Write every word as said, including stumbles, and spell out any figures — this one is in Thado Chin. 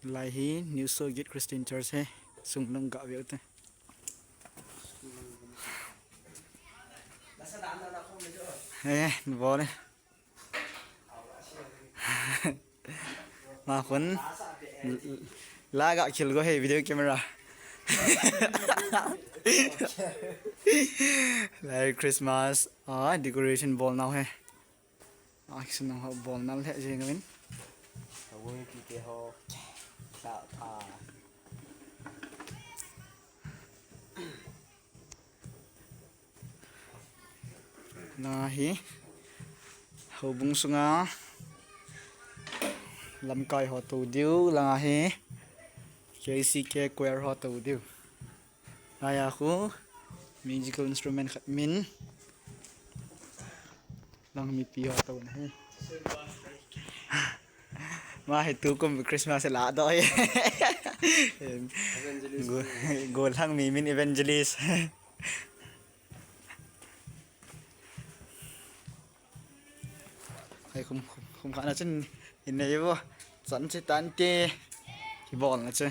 Lai hi New Soul Gate Christian Church hi. Sung lang ga veu te. Eh, bol. Ma khun. La ga khel go he video camera. Lai Christmas. Ah, decoration bol nau he. Action ho bol nal he jeng in. Awoi pi te ho. Sa pha. Langa hi houbung sunga lamkai ho tou diu, langa hi K C K choir ho tou diu. Langa khu musical instrument khat min lang mipi ho tou na hi. Ma hi tukum Christmas la do hi. Evangelist. Go, go lang mi min evangelist. Ai khum, khum, khum khana chun in nei bo. Chan chi tan te. Ki bol na chu.